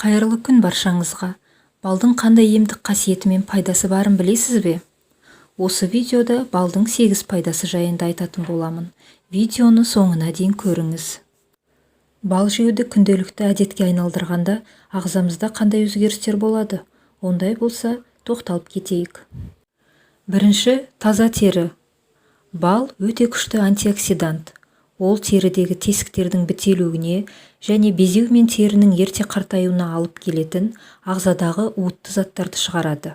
Қайырлы күн баршаңызға! Балдың қандай емдік қасиеті мен пайдасы барын білесіз бе? Осы видеода балдың 8 пайдасы жайында айтатын боламын. Видеоны соңына дейін көріңіз. Бал жеуді күнделікті әдетке айналдырғанда ағзамызда қандай өзгерістер болады? Ондай болса, тоқталып кетейік. Бірінші, таза тері. Бал өте күшті антиоксидант. Ол терідегі тесіктердің бітелуіне және безеу мен терінің ерте қартаюына алып келетін ағзадағы уытты заттарды шығарады.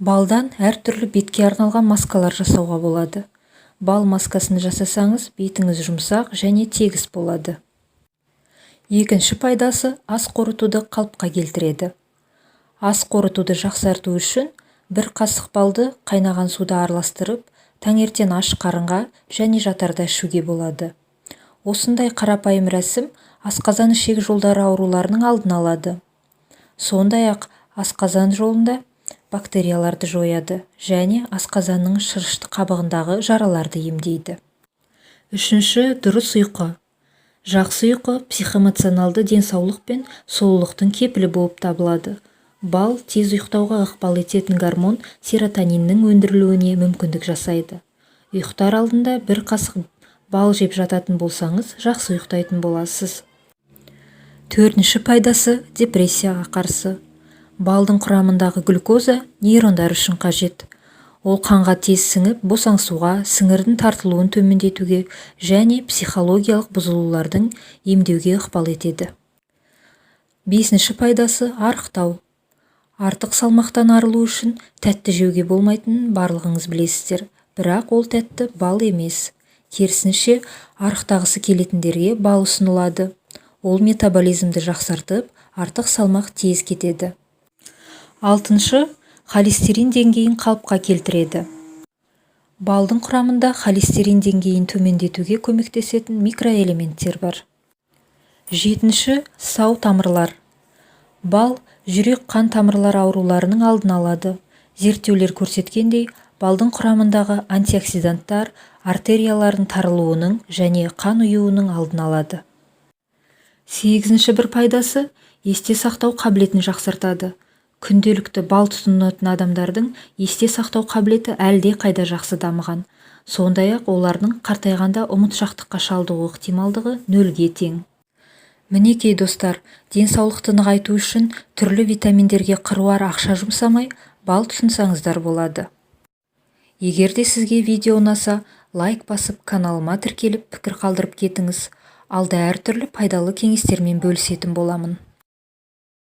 Балдан әртүрлі бетке арналған маскалар жасауға болады. Бал маскасын жасасаңыз, бетіңіз жұмсақ және тегіс болады. Екінші пайдасы: ас қорытуды қалыпқа келтіреді. Ас қорытуды жақсарту үшін бір қасық балды қайнаған суда араластырып, таңертең аш қарынға және жатарда ішуге болады. Осындай қарапайым рәсім асқазан-ішек жолдары ауруларының алдын алады. Сондай-ақ асқазан жолында бактерияларды жояды және асқазанның шырышты қабығындағы жараларды емдейді. Үшінші, дұрыс ұйқы. Жақсы ұйқы психоэмоционалды денсаулық пен сұлулықтың кепілі болып табылады. Бал тез ұйықтауға ықпал ететін гормон серотониннің өндірілуіне мүмкіндік жасайды. Ұйықтар алдында бір қасық бал жеп жататын болсаңыз, жақсы ұйықтайтын боласыз. Төртінші пайдасы: депрессияға қарсы. Балдың құрамындағы глюкоза нейрондар үшін қажет. Ол қанға тез сіңіп, босаңсуға, сіңірдің тартылуын төмендетуге және психологиялық бұзылулардың емдеуге ықпал етеді. Бесінші пайдасы: арықтау. Артық салмақтан арылу үшін тәтті жеуге болмайтынын барлығыңыз білесіздер. Бірақ ол тәтті бал емес. Керісінше, арықтағысы келетіндерге бал ұсынылады. Ол метаболизмді жақсартып, артық салмақ тез кетеді. Алтыншы, холестерин деңгейін қалыпқа келтіреді. Балдың құрамында холестерин деңгейін төмендетуге көмектесетін микроэлементтер бар. Жетінші, сау тамырлар. Бал жүрек-қан тамырлар ауруларының алдын алады. Зерттеулер көрсеткендей, балдың құрамындағы антиоксиданттар артериялардың тарылуының және қан ұюының алдын алады. Сегізінші бір пайдасы: есте сақтау қабілетін жақсартады. Күнделікті бал тұтынатын адамдардың есте сақтау қабілеті әлде қайда жақсы дамыған. Сондай-ақ олардың қартайғанда ұмытшақтыққа шалдығу ықтималдығы нөлге тең. Мінекей, достар, денсаулықты нығайту үшін түрлі витаминдерге қыруар ақша жұмсамай, бал тұтынсаңыздар болады. Егер де сізге видео ұнаса, лайк басып, каналыма тіркеліп, пікір қалдырып кетіңіз. Алда әртүрлі пайдалы кеңестермен бөлісетін боламын.